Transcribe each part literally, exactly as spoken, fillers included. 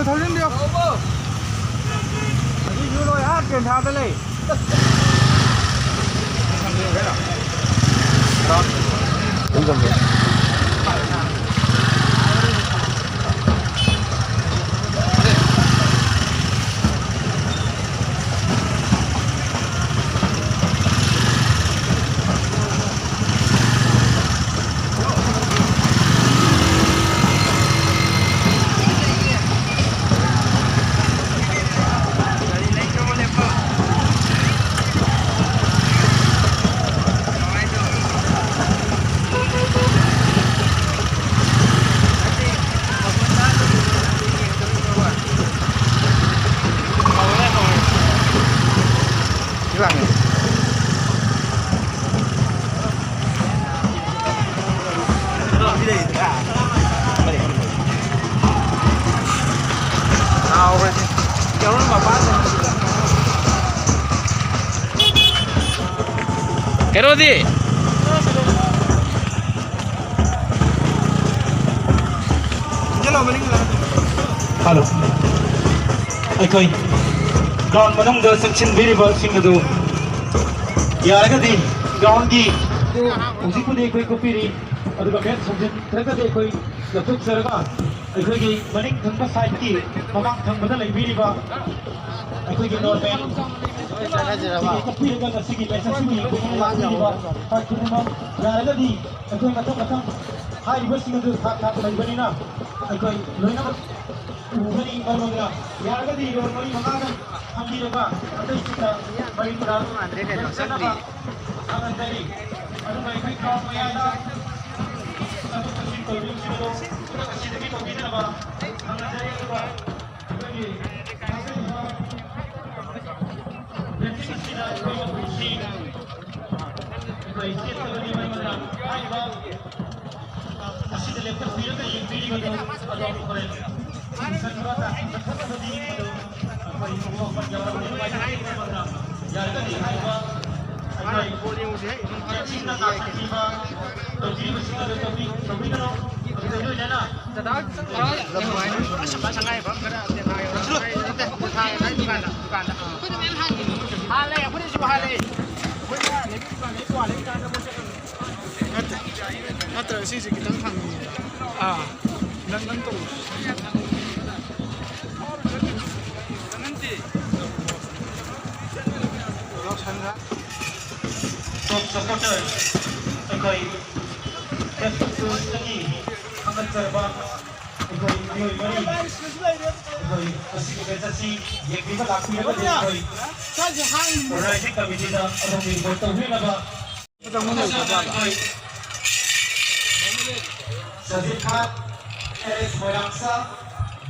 ꯊꯧꯖꯤꯟꯕꯤꯌꯣ꯫ ꯑꯁꯤꯁꯨ ꯂꯣꯏ ꯑꯥ ꯇꯦꯟꯊꯥꯗ ꯂꯩ꯫ ꯀꯩꯅꯣꯗꯤ? ꯍꯜꯂꯣ꯫ ꯑꯩꯈꯣꯏ ꯒ꯭ꯔꯥꯎꯟ ꯃꯅꯨꯡꯗ ꯆꯪꯁꯤꯟꯕꯤꯔꯤꯕꯁꯤꯡ ꯑꯗꯨ ꯌꯥꯔꯒꯗꯤ ꯒ꯭ꯔꯥꯎꯟꯒꯤ ꯍꯧꯖꯤꯛꯄꯨꯗꯤ ꯑꯩꯈꯣꯏ ꯀꯨꯞꯄꯤꯔꯤ, ꯑꯗꯨꯒ ꯃꯦꯠꯁ ꯍꯧꯖꯤꯟꯈ꯭ꯔꯒꯗꯤ ꯑꯩꯈꯣꯏ ꯂꯧꯊꯣꯛꯆꯔꯒ ꯑꯩꯈꯣꯏꯒꯤ ꯃꯅꯤꯡ ꯊꯪꯕ ꯁꯥꯏꯠꯀꯤ ꯃꯃꯥꯡ ꯊꯪꯕꯗ ꯂꯩꯕꯤꯔꯤꯕ ꯑꯩꯈꯣꯏꯒꯤ ꯅꯣꯔꯃꯦꯜ ꯀꯛꯄꯤꯔꯒ ꯉꯁꯤꯒꯤ ꯃꯦꯠꯁ ꯑꯁꯤꯕꯨ ꯌꯦꯡꯕꯤꯅꯕ ꯂꯥꯛꯄꯤꯔꯤꯕ ꯐꯥꯟ ꯈꯨꯗꯤꯡꯃꯛ ꯌꯥꯔꯒꯗꯤ ꯑꯩꯈꯣꯏ ꯃꯊꯪ ꯃꯊꯪ ꯍꯥꯏꯔꯤꯕꯁꯤꯡ ꯑꯗꯨ ꯊꯥꯛ ꯊꯥꯛ ꯂꯩꯕꯅꯤꯅ ꯑꯩꯈꯣꯏ ꯂꯣꯏꯅꯃꯛ ꯎꯒꯅꯤ꯫ ꯃꯔꯝ ꯑꯗꯨꯅ ꯌꯥꯔꯒꯗꯤ ꯔꯣꯜ ꯃꯔꯤ ꯃꯉꯥꯗꯪ ꯊꯝꯕꯤꯔꯒ ꯑꯇꯩꯁꯤꯡꯗ ꯃꯔꯤ ꯃꯉꯥ ꯂꯣꯏꯁꯤꯟꯅꯕ ꯈꯪꯍꯟꯖꯔꯤ꯫ ꯑꯗꯨꯒ ꯑꯩꯈꯣꯏ ꯒ꯭ꯔꯥꯎꯟ ꯃꯌꯥꯏꯗ ꯆꯠꯊꯣꯛ ꯆꯠꯁꯤꯟ ꯇꯧꯕꯤꯕꯁꯤꯡꯗꯣ ꯈꯨꯗꯛ ꯑꯁꯤꯗꯒꯤ ꯇꯧꯕꯤꯗꯅꯕ ꯈꯪꯍꯟꯖꯔꯤ꯫ ꯑꯗꯨꯒ ꯑꯩꯈꯣꯏꯒꯤ ꯊꯥꯖꯔꯤꯕ ꯕꯦꯠꯁꯤꯡ ꯑꯁꯤꯗ ꯑꯩꯈꯣꯏ ꯃꯈꯣꯏꯁꯤ ꯑꯩꯈꯣꯏ ꯆꯦꯠꯇꯕꯅꯤ꯫ ꯃꯔꯝ ꯑꯗꯨꯅ ꯍꯥꯏꯔꯤꯕ ꯑꯁꯤꯗ ꯂꯦꯞꯊꯣꯛꯄꯤꯔꯒ ꯌꯦꯡꯕꯤꯔꯤꯕꯗꯨ ꯑꯗꯣꯝ ꯍꯣꯔꯦꯟ ꯏꯟꯁꯟꯕ ꯇꯥꯛꯄꯤ ꯆꯠꯊꯣꯛꯄꯗꯤ ꯑꯗꯨ ꯑꯩꯈꯣꯏ ꯃꯐꯝ ꯌꯧꯔꯕꯗꯤ ꯅꯨꯡꯉꯥꯏꯖꯒꯅꯤ꯫ ꯃꯔꯝ ꯑꯗꯨꯅ ꯌꯥꯔꯒꯗꯤ ꯍꯥꯏꯔꯤꯕ ꯑꯩꯈꯣꯏ ꯕꯦꯠꯁꯤꯡꯅ ꯇꯥꯛꯄꯤꯕ ꯇꯧꯕꯤꯔꯤꯕꯁꯤꯡ ꯑꯗꯨ ꯇꯧꯕꯤ-, ꯇꯧꯕꯤꯒꯅꯨ꯫ ꯑꯗꯨꯒ ꯂꯣꯏꯅꯅ ꯗꯨꯀꯥꯟꯗ, ꯗꯨꯀꯥꯟꯗ꯫ ꯑꯩꯈꯣꯏꯗ ꯃꯌꯥꯝ ꯍꯥꯡꯉꯤ꯫ ꯍꯥꯜꯂꯦ, ꯑꯩꯈꯣꯏꯗꯁꯨ ꯍꯥꯜꯂꯦ꯫ ꯑꯩꯈꯣꯏꯅ ꯅꯦꯕꯤ ꯗꯨꯀꯥꯟꯗ ꯑꯩ ꯀꯣꯟ ꯂꯩꯕ ꯀꯥꯟꯗ ꯃꯣꯏ ꯆꯠꯈ꯭ꯔꯦ꯫ ꯅꯠꯇ꯭ꯔ ꯁꯤꯁꯦ ꯈꯤꯇꯪ ꯍꯥꯡꯅꯤꯡꯉꯦ꯫ ꯑꯥ, ꯅꯪ, ꯅꯪ ꯇꯧꯔꯣ꯫ ꯌꯥꯎꯁꯪꯗ꯫ ꯇꯣꯞ ꯁꯄꯣꯔꯇꯔ ꯑꯩꯈꯣꯏ ꯐꯦꯁꯕꯨꯛꯇꯒꯤ ꯈꯪꯒꯠꯆꯔꯕ ꯑꯩꯈꯣꯏ ꯃꯤꯑꯣꯏ ꯃꯔꯤ ꯑꯩꯈꯣꯏ ꯑꯁꯤꯒꯤ ꯃꯦꯆ ꯑꯁꯤ ꯌꯦꯡꯕꯤꯕ ꯂꯥꯛꯄꯤꯔꯒꯗꯤ ꯑꯩꯈꯣꯏ ꯑꯣꯔꯒꯅꯥꯏꯖꯤꯡ ꯀꯃꯤꯇꯤꯗ ꯑꯗꯣꯝꯒꯤ ꯔꯤꯄꯣꯔꯠ ꯇꯧꯕꯤꯅꯕ ꯁꯖꯤꯠ ꯈꯥꯟ, ꯑꯦꯜ ꯑꯦꯁ ꯃꯣꯏꯔꯥꯡꯆꯥ,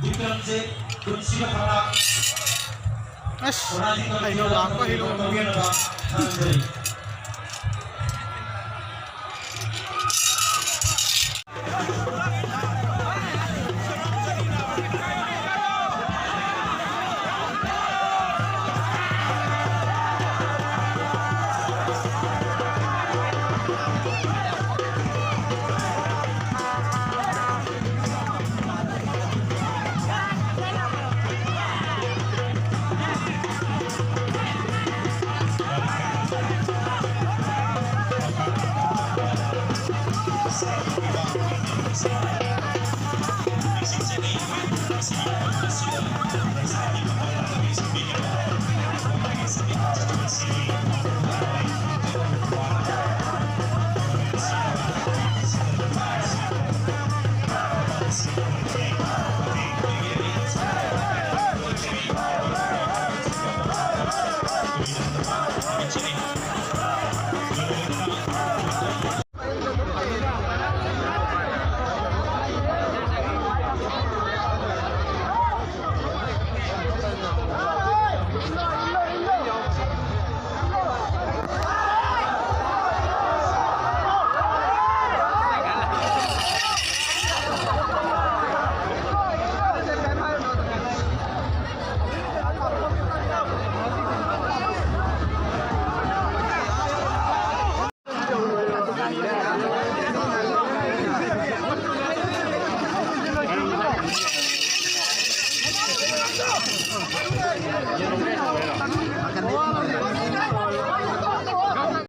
ꯕꯤꯀ꯭ꯔꯝꯖꯤꯠ, ꯄꯨꯟꯁꯤꯕ ꯊꯧꯅꯥ, ꯑꯁ, ꯑꯣꯔꯒꯅꯥꯏꯖꯤꯡ ꯀꯃꯤꯇꯤꯗ ꯍꯩꯅꯧ ꯂꯥꯛꯄ, ꯑꯗꯣꯝꯒꯤ ꯍꯩꯅꯧ ꯔꯤꯄꯣꯔꯠ ꯇꯧꯕꯤꯅꯕ ꯈꯪꯖꯔꯤ꯫